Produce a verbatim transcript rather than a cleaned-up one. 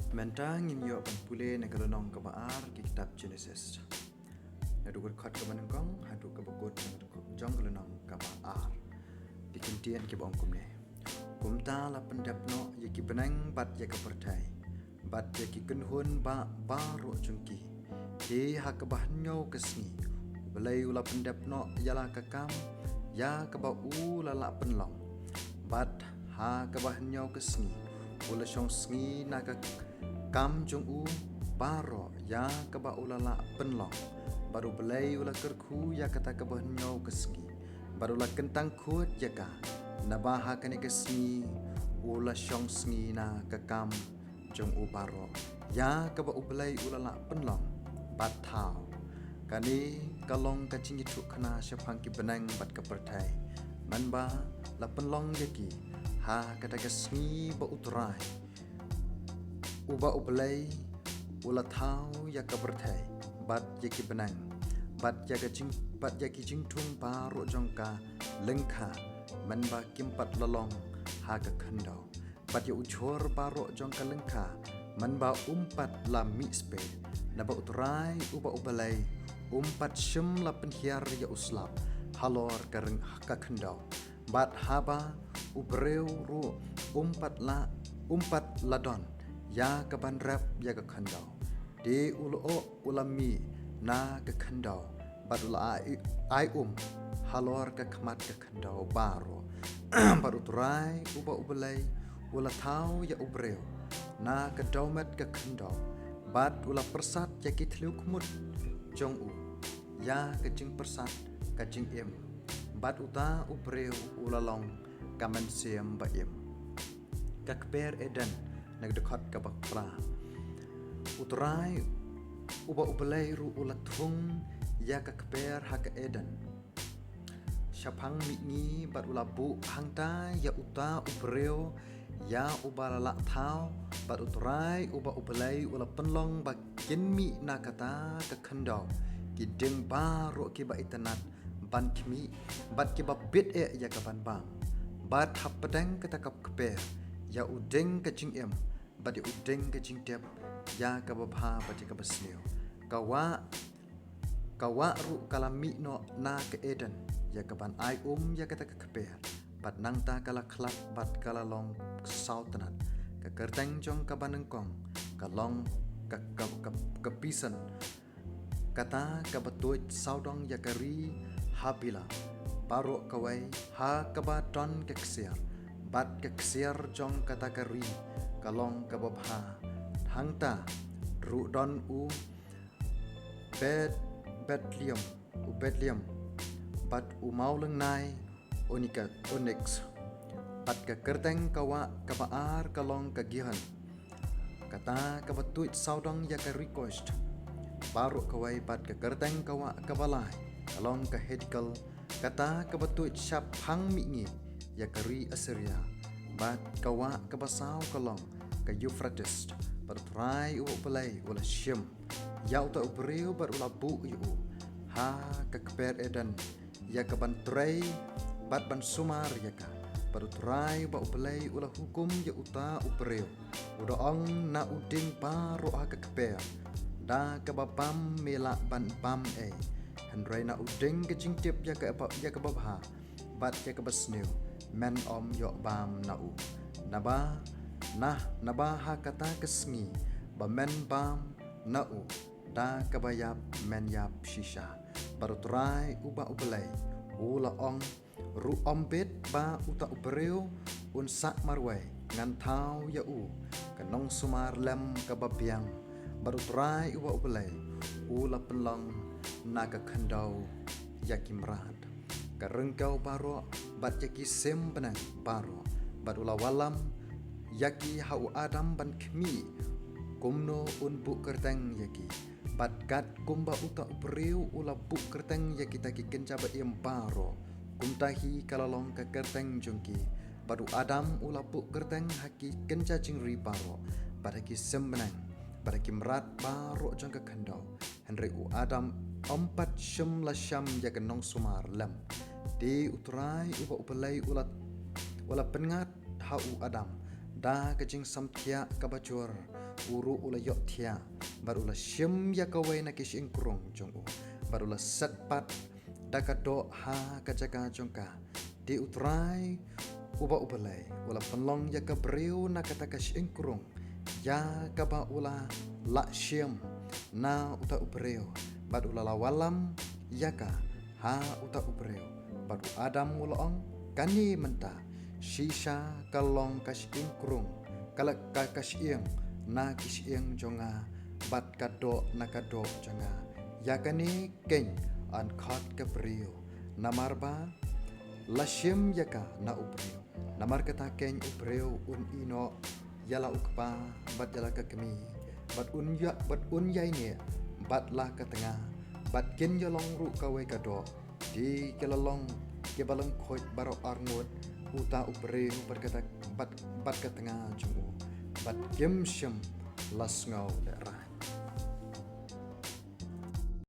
Mynta ngin ïoh ban pule na ka lynnong kaba ar ki kitab Genesis. Na dkhot kaba nyngkong haduh kaba kut jong ka lynnong kaba ar. Ki kyntien kiba ong kumne. Kumta la pyndep noh ïa ki bneng bad ïa ka pyrthei bad ïa ki kynhun ba baroh jong ki. Te ha kaba hynñiew ka sngi U Blei u la pyndep noh ïa la ka kam ïa kaba u la lah pynlong. Bad ha kaba hynñiew ka sngi u la shong sngi na ka kam jong u baroh ïa kaba u la lah pynlong. Bad U Blei u la kyrkhu ïa kata kaba hynñiew ka sngi bad u la kyntang khuid ïa ka. Naba ha kane ka sngi u la shong sngi na ka kam jong u baroh ïa kaba U Blei u la lah pynlong. Bad thaw, kane ka long ka jingïathuhkhana shaphang ki bneng bad ka pyrthei, mynba la pynlong ïa ki ha kata ka sngi ba U Trai uba U Blei u la thaw ïa ka pyrthei bad ïa ki bneng bad ïa ka jing bad ïa ki jingthung baroh jong ka lyngkha, mynba kim pat la long ha ka khyndew, bad ïa u jhur baroh jong ka lyngkha, mynba um pat la mih speh. Naba U Trai uba U Blei um pat shym la pynhiar ïa u slap halor ka reng ka khyndew. Bad haba u briew ruh um pat la um pat la don ïa kaban rep ïa ka khyndew. Te u lyoh u la mih na ka khyndew bad u la ai, ai um halor ka khmat ka khyndew baroh. Bad U Trai uba U Blei u la thaw ïa u briew na ka dewmet ka khyndew bad u la pyrsad ïa ki thliew khmut jong u ïa ka jingpyrsad ka jingim. Bad uta u briew u la long ka mynsiem ba im. Ka kper Eden. Na ka dkhot kaba phra. U Trai uba U Blei ruh u la thung ïa ka kper ha ka Eden shaphang mihngi bad u la buh hangta ïa uta u briew ïa uba la lah thaw. Bad U Trai uba U Blei u la pynlong ba kin mih na kata ka khyndew ki dieng baroh kiba itynnad ban khmih bad kiba bit eh ïa kaban bam. Bad hapdeng kata ka kper ïa u dieng ka jingim bad ïa u dieng ka jingtip ïa kaba bha bad ïa kaba sniew. Ka wah, ka wah ruh ka la mih noh na ka Eden ïa kaban ai um ïa kata ka kper. Bad nangta ka la khlad bad ka la long saw tnat. Ka kyrteng jong kaba nyngkong ka long ka, ka, ka, ka pisen, kata kaba tuid sawdong ïa ka ri Habilah baroh kawei ha kaba don ka ksiar. Bad ka ksiar jong kata ka ri ka long kaba bha. Hangta ruh don u Bed-, Bedlium, u Bedlium bad u mawlynnai Onika-, Onyx. Bad ka kyrteng ka wah kaba ar ka long ka Gihon, kata kaba tuid sawdong ïa ka ri Kush baroh kawei. Bad ka kyrteng ka wah kaba lai ka long ka Hiddekel, kata kaba tuid shaphang mihngi ïa ka ri Assyria. Bad ka wah kaba saw ka long ka Euphrates. Bad U Trai uba U Blei u la shim ïa uta u briew bad u la buh ïa u ha ka kper Eden ïa kaban trei bad ban sumar ïa ka. Bad U Trai uba U Blei u la hukum ïa uta u briew, u da ong, na u dieng baroh ha ka kper da kaba bam me lah ban bam ei, hynrei na u dieng ka jingtip ïa ka, ïa kaba bha bad ïa kaba sniew men ym ïoh bam na u. Naba, nah, naba ha kata ka sngi ba men bam na u, da kaba ïap men ïap shisha. Bad U Trai uba U Blei u la ong ruh, ym bit ba uta u briew un sah marwei, ngan thaw ïa u ka nongsumar lem kaba biang. Bad U Trai uba U Blei u la pynlong na ka khyndew ïa ki mrad, ka ryngkew baroh bad ïa ki sim bneng baroh. Bad u la wallam ïa ki ha u Adam ban khmih kumno un buh kyrteng ïa ki. Bad kat kumba uta u briew u la buh kyrteng ïa kita ki kynja ba im baroh, kumta hi ka la long ka kyrteng jong ki. Bad u Adam u la buh kyrteng ha ki kynja jingri baroh, bad ha ki sim bneng, bad ha ki mrad baroh jong ka khyndew. Hynrei u Adam ym pat shym la sham ïa ka nongsumar lem. Te U Trai uba U Blei u la, u la pynngat ha u Adam Da ka jingsamthiah kaba jur u ruh u la ïohthiah, bad u la shim ïa kawei na ki shyieng krung jong u, bad u la set pat da ka doh ha ka jaka jong ka. Te U Trai uba U Blei u la pynlong ïa ka briew na kata ka shyieng krung ïa kaba u la lah shim na uta u briew, bad u la la wallam ïa ka ha uta u briew. Bad u Adam u la ong, kane mynta shisha ka long ka shyieng krung, ka la ka, ka shyieng na ki shyieng jong nga, bad ka doh na ka doh jong nga. Ïa kane keiñ yn khot ka briew, namar ba la shim ïa ka na u briew. Namar kata keiñ u briew un ïehnoh ïa la u kpa bad ïa la ka kmie, bad un ïa, bad un ïaineh bad la ka tnga, bad kin ïalong ruh kawei ka doh. Te ki la long kiba lyngkhuid baroh arngut, uta u briew bad kata, bad, bad ka tnga jong u, bad kim shym la sngew lehra.